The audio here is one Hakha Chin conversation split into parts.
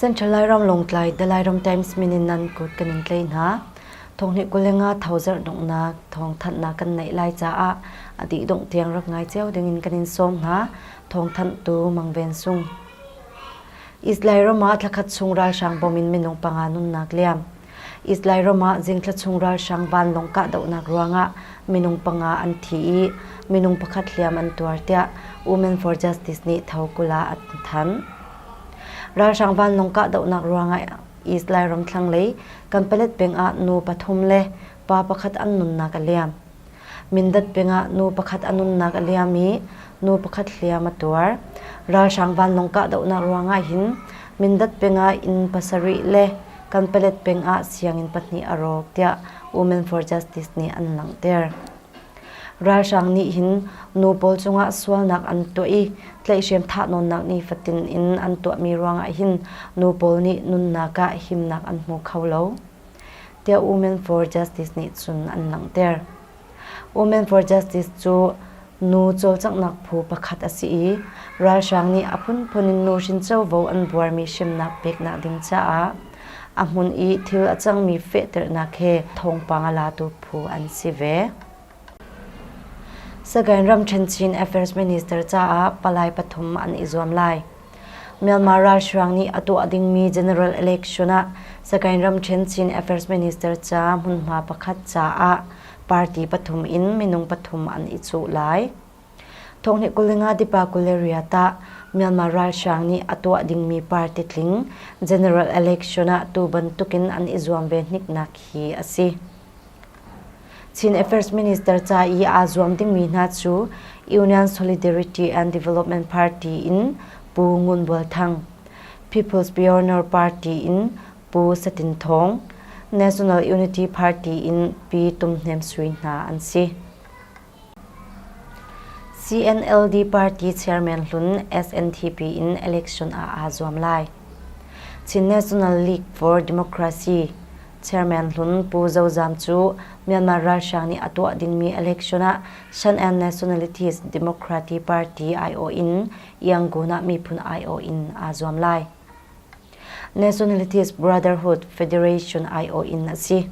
Central Lairam Lawngtlai The Lairam Times min in nan kut kan in tlaih hna. Thonghnih 25 thozarh donghnak thawngthanhnak kan neih lai caah a dih dongh tiang rak ngai cio dingin kan in sawm hna. Thawngthanhtu Mang Ven Sung. East Lairam ah thlakhat chung ralhrang bom in minung panga nunnak liam. East Lairam ah zingthla chung ralhrang vanlawng kahdohnak ruangah minung panga an thi i minung pakhat hliam an tuar tiah Women for Justice nih tho 20 ah an thanh. Ralhrang vanlawng kahdohnak ruangah East Lairam thlanglei Kanpalet peng ah nu pathum le pa pakhat an nunnak a liam. Mindat peng ah nu pakhat a nunnak a liam i nu pakhat hliam a tuar. Ralhrang vanlawng kahdohnak ruangah hin Mindat peng ah inn pasarih le Kanpalet peng ah sianginn pahnih a rawk tiah Women for Justice nih an langhter. Ralhrang nih hin nu pawl cungah sualnak an tuah i tlaihhrem thahnawnnak nifatin in an tuahmi ruangah hin nu pawl nih nunnak ah himnak an hmu kho lo tiah Women for Justice nih cun an langhter. Women for Justice cu nu cawlcanghnak phu pakhat a si i ralhrang nih a phunphun in nuhrin covo an buarmi hremnak peknak ding caah a hmun i thil a cangmi fehternak he thawngpang a latu phu an si ve. Sagaing ramṭhen Chin Affairs Minister caah palai pathum an i zuam lai. Myanmar ralhrang nih a tuah dingmi general election ah Sagaing ramṭhen Chin Affairs Minister ca hmunhma pakhat caah party pathum in minung pathum an i cuh lai. Thonghnih 25 Dipa 28 ah Myanmar ralhrang nih a tuah dingmi party tling general election ah tu bantukin an i zuam ve hniknak hi a si. Chin Affairs Minister ca i aa zuam dingmi hna cu Union Solidarity and Development Party in Pu Ngun Bual Thang, People's Pioneer Party in Pu Satin Thawng, National Unity Party in Pi Tum Hnem Sui hna an si. CNLD party chairman hlun SNTP in election ah aa zuam lai. Chin National League for Democracy chairman hlun Pu Zo Zam cu Myanmar ralhrang nih a tuah dingmi election ah Shan and Nationalities Democratic Party aiawh in Yangon ah miphun aiawh in aa zuam lai. Nationalities Brotherhood Federation aiawh in a si.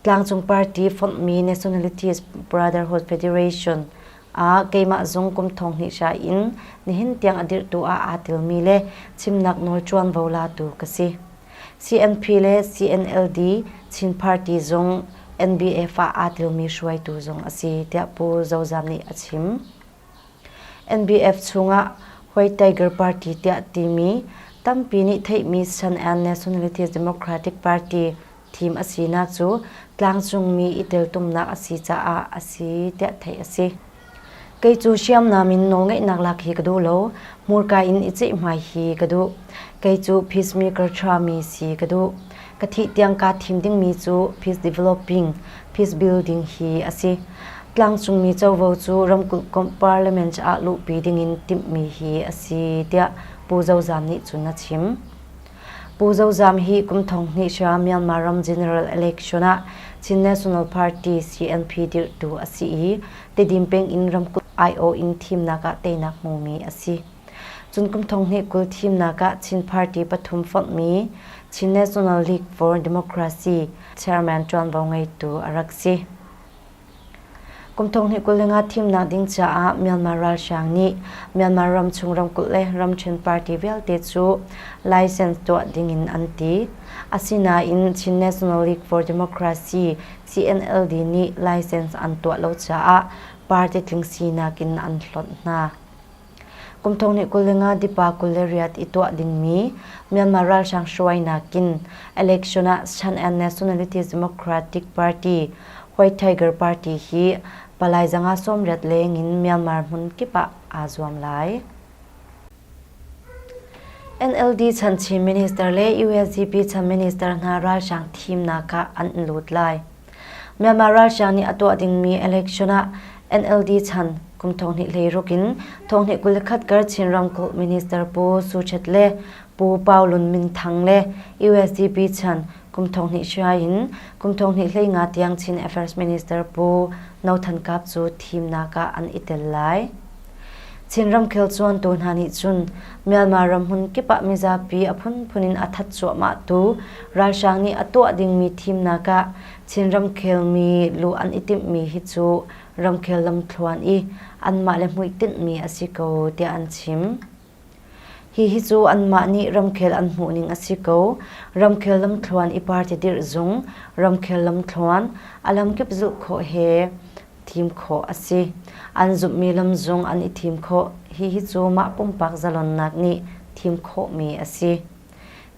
Tlangcung party fonhmi Nationalities Brotherhood Federation ah keimah zung kum thong hnih hra in nihin tiang a dirhtu ah aa telmi le chimnak nawl ṭuanvo latu ka si. CNP le CNLD Chin Party zung NBF ah aa telmi hruaitu zong a si, tiah Pu Zozam nih a chim. NBF chungah White Tiger Party tiah timi tampi nih theihmi Shan and Nationality Democratic Party thim a sinak cu tlangcungmi i teltumnak a si caah a si tiah theih a si. Kei cu hriamnam in nawlngeihnak lak hi ka duh lo, hmurka in i ceihmai hi ka duh. Kei cu peacemaker ṭhami si ka duh. Ka thih tiang kaa thim dingmi cu peace developing, peace building hi a si. Tlangcungmi covo cu ramkulh komh parliament ah luhpi dingin timhmi hi a si tiah Pu Zozam nih cun a chim. Pu Zozam hi kum thong hnih hra Myanmar ram general election ah Chin National Party CNP dirhtu a si i Tedim peng in ramkulh aiawh in thimnak ah teinak hmumi a si. Cun kum thong hnih 20 thimnak ah Chin party pathum fonhmi Chin National League for Democracy chairman ṭuanvo ngeitu a rak si. Kum thong hnih 25 thimnak ding caah Myanmar ralhrang nih Myanmar ramchung ramkulh le ramṭhen party vialte cu license tuah dingin an ti. Asinain Chin National League for Democracy CNLD nih license an tuah lo caah party tling sinak in an hlonh hna. Kum thong hnih 25 Dipa 28 i tuah dingmi Myanmar ralhrang hruainak in election ah Shan and Nationalities Democratic Party White Tiger Party hi palai zanga 80 leng in Myanmar hmun kip ah aa zuam lai. NLD chan Chin Minister le USDP chan Minister hna ralhrang thimnak ah an lut lai. Myanmar ralhrang nih a tuah dingmi election ah NLD chan kum thonghnih hleiruk in thonghnih 21 kar Chin ramkulh minister Pu Su Chet le Pu Pau Lun Min Thang le USDP chan kum thonghnih hria in kum thonghnih 15 tiang Chin Affairs Minister Pu No Than Kap cu thimnak ah an i tel lai. Chin ramkhel cuantu hna nih cun Myanmar ram hmun kip ah mizapi a phunphun in a that cuahmahtu ralhrang nih a tuah dingmi thimnak ah Chin ramkhelmi luh an i timhmi hi cu ramkhel lamthluan i anmah le hmuitinhmi a si ko tiah an chim. Hihi cu anmah nih ramkhel an hmuhning a si ko. Ramkhel lamthluan i party dirh zung, ramkhel lamthluan, a lamkip zulh khawh he thim khawh a si. An zumhmi lam zung an i thim khawh. Hihi cu mah pumpak zalonnak nih thim khawhmi a si.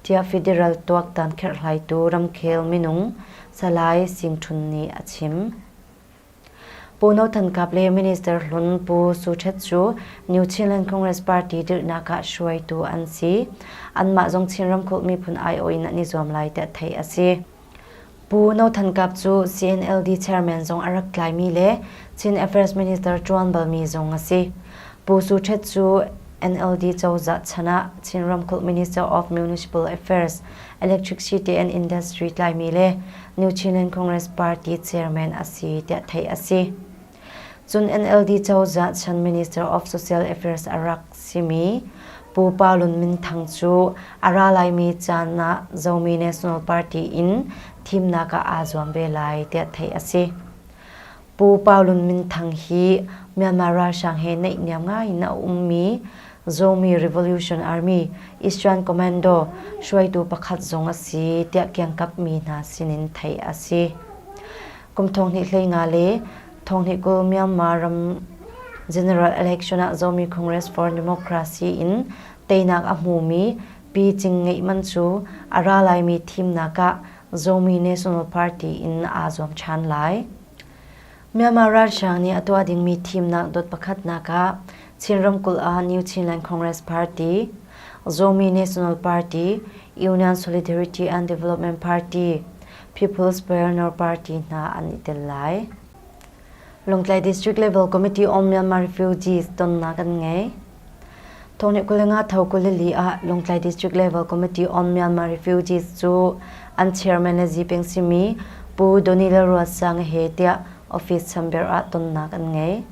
Tiah federal tuaktan kherhhlaitu ramkhel minung Salai Sing Htun nih a chim. Pu No Than Kap le Minister hlun Pu Su Htet cu New Chinland Congress Party dirhnak ah hruaitu an si. Anmah zong Chin ramkulh miphun aiawh in an i zuam lai tiah theih a si. Pu No Than Kap cu CNLD chairman zong a rak tlaimi le Chin Affairs Minister ṭuan balmi zong a si. Pu Su Htet cu NLD cozah chan ah Chin ramkulh Minister of Municipal Affairs, Electricity and Industry tlaimi le New Chinland Congress Party chairman a si tiah theih a si. Cun NLD cozah chan Minister of Social Affairs a rak simi Pu Pa Lun Min Thang cu a ra laimi caan ah Zomi National Party in thimnak ah aa zuam ve lai tiah theih a si. Pu Pau Lun Min Thang hi Myanmar ralhrang he naihniam ngaiin a ummi Zomi Revolution Army Eastern Commando hruaitu pakhat zong a si tiah kiangkap mi hna sinin theih a si. Kum 2015 le 2020 Myanmar ram general election ah Zomi Congress for Democracy in teinak a hmumi Pi Cing Ngeih Man cu a ra laimi thimnak ah Zomi National Party in aa zuam ṭhan lai. Myanmar ralhrang nih a tuah dingmi thimnak dot pakhatnak ah Chin ramkulh ah New Chinland Congress Party, Zomi National Party, Union Solidarity and Development Party, People's Pioneer Party hna an i tel lai. Lawngtlai District Level Committee on Myanmar Refugees tonnak an ngei. Thawngnih 25 tho 24 ah Lawngtlai District Level Committee on Myanmar Refugees cu an chairman le zipeng simi Pu Donny Lalruatsanga he tiah office chamber ah tonnak an ngei.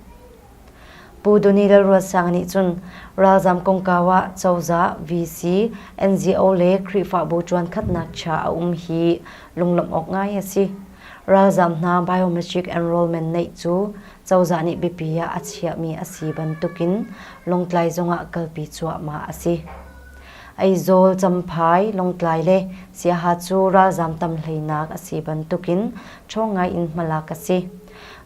Pu Donny Lalruatsanga nih cun ralzam kongkau ah cozah, VC, NGO le Khrihfabu ṭuankhatnak cha a um hi lunglawmh awk ngai a si. Ralzam hna biometric enrollment neih cu cozah nih biapi ah a chiahmi a si bantukin Lawngtlai zongah kalpi cuahmah a si. Aizawl, Champhai, Lawngtlai le Siaha cu ralzam tam hleinak a si bantukin ṭhawng ngai in hmalak a si.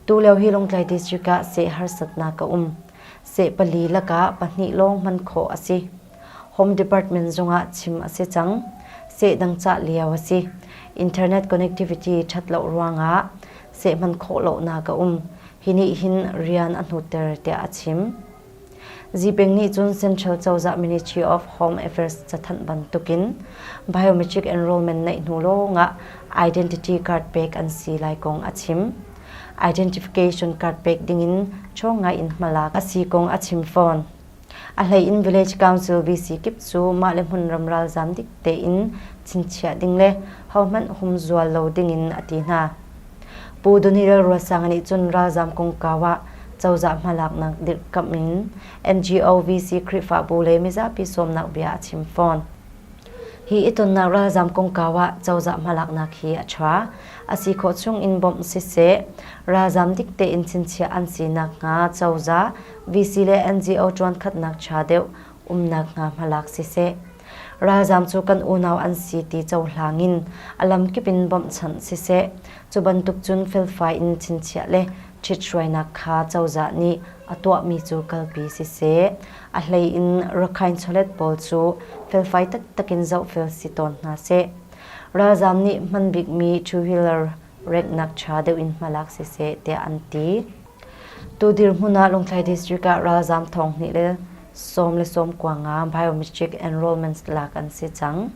Tulio hi Lawngtlai district ah seh harsatnak a um. Seh pali lakah pahnih lawng hman khawh a si. Home Department zungah chim a si cang. Seh dang cah lio a si. Internet connectivity ṭhat lo ruangah seh hman khawh lonak a um. Hi nih hin rian a hnutter tiah a chim. Zipeng nih cun Central Cozah Ministry of Home Affairs cathanh bantukin biometric enrollment neih hnu lawngah identity card pek an si lai kong a chim. Identification card pek dingin ṭhawng ngai in hmalak a si kong a chim fawn. A hlei in Village Council VC kip cu mah le hmunram ralzam dik tein chinchiah ding le hohmanh humzual lo dingin a ti hna. Pu Donny Ruasang nih cun ralzam kongkau ah cozah hmalaknak dirhkamh in NGO VC Khrihfabu le mizapi sawmnak bia a chim fawn. Hi i tonnak ralzam kongkau ah cozah hmalaknak hi a ṭha. A si khawh chung in bawmh siseh, ralzam dik tein chinchiah an si nakhnga cozah, VC le NGO ṭuankhatnak ṭha deuh umnak hnga hmalak siseh. Ralzam cu kan unau an si ti cohlang in a lamkip in bawmhchanh siseh, cu bantuk cun felfai in chinchiah le ṭhithruainak kha cozah nih a tuahmi cu kalpi siseh, a hlei in Rakhine chawlet pawl cu felfai taktak in zohfel si tawn hna seh. Ralzam nih hman bikmi two-wheeler renghnak ṭha deuh in hmalak siseh tiah an ti. Tu dirhmun ah Lawngtlai District ah ralzaam 2,195 biometric enrollment lak an si cang.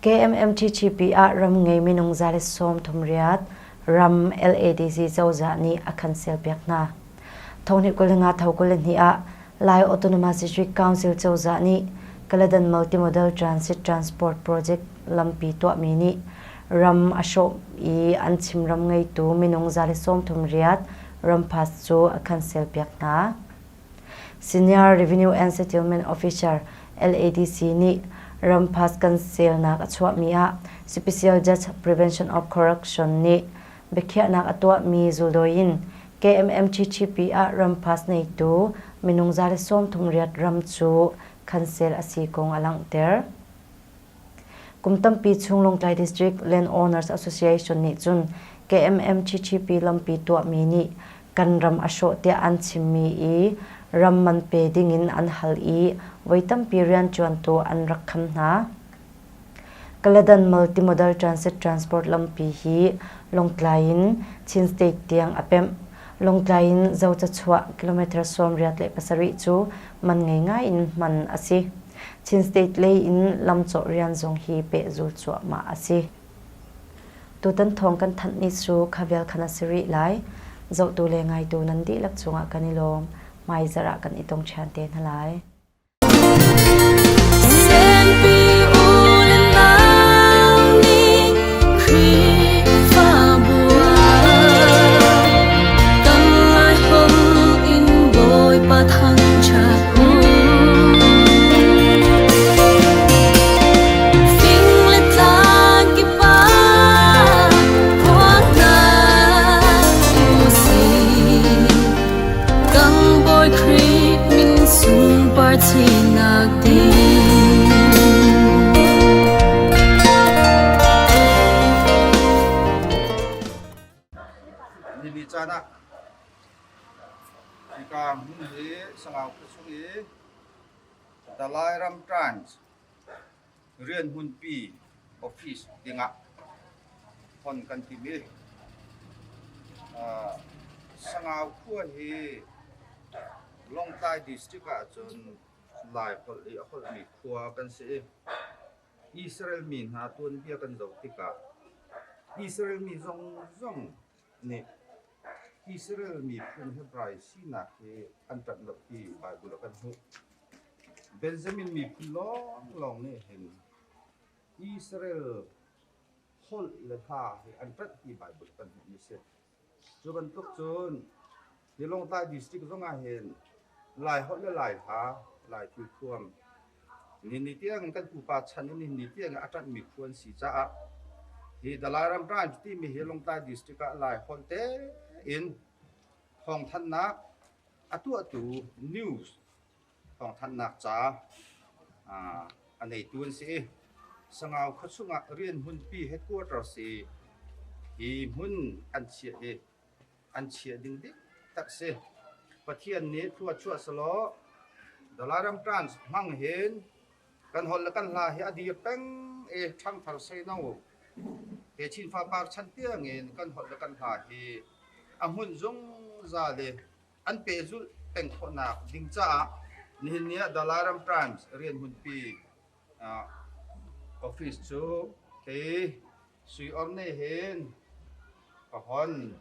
KMMTTP ah ram ngei minung 138 ram LADC cozah nih a cancel piak hna. 2025 tho 22 ah Lai Autonomous District Council cozah nih Kaladan Multimodal Transit Transport Project lampi tuahmi nih ram a hrawh i an chimram ngeitu minung 138 Ramphas cu a cancel piak hna. Senior Revenue and Settlement Officer LADC nih Ramphas cancelnak a chuahmi ah Special Judge Prevention of Corruption nih biakhiahnak a tuahmi zuldawi in KMMTTP ah Ramphas neitu minung 138 ram cu cancel a si kong a langhter. Kum tampi chung Lawngtlai District Landowners Association nih cun KMMTTP lampi tuahmi nih kan ram a hrawh tiah an chimmi i ram man pe dingin an hal i voi tampi rianṭuantu an rak kham hna. Kaladan Multimodal Transit Transport lampi hi Lawngtlai in Chin State tiang a pemh. Lawngtlai in Zocachuah kilometer 87 cu man ngei ngai in hman a si. Chin State lei in lamcawh rian zong hi pehzul cuahmah a si. Tutan thawng kan thanh ni cu khavel khan a si rih lai. Zohtu le ngaitu nan dihlak cungah kan i lawm. Hmaizarh ah kan i tong ṭhian te hna lai. Nini caan ah hika hmun hi Sangau khua chung i Dalai Ram Times rian hmunpi office dingah hon kan tim i Sangau khua hi Lawngtlai district ahcun Laiholh i a holhmi khua kan si i Israel mi hna tuanbia kan zoh tikah Israel mi zongzong nih Israel miphun Hebrai sinak hi an ṭanh lo ti Baibal ah kan hmuh. Benjamin miphun lawnglawng nih hin Israel holh le hla hi an ṭanh ti Baibal ah kan hmuhmi a si. Cu bantuk cun hi Lawngtlai district zong ah hin Laiholh le Laihla, Lai thilthuam nihin ni tiang kan pupa chan in nihin ni tiang a ṭanhmi khua an si caah hi The Lairam Times timi hi Lawngtlai district ah Laiholh tein thawngthanhnak a tuahtu news thawngthanhnak ca a neitu an si i Sangau khua chungah rian hmunpi headquarters i hi hmun an chiah i an chiah ding dik tak si. Pathian nih thlua chuah selaw Dalaram Trans hmang hin kan holh le kan hla hi a dir peng i ṭhangthar seino he Chin fapar chan tiangin kan holh le kan hla hi a hmun zungzal i an pehzulh peng khawhnak ding caah nihin ni ah Dalaram Times rian hmunpi office cu kei Sui Or nih hin ka hon.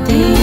ti.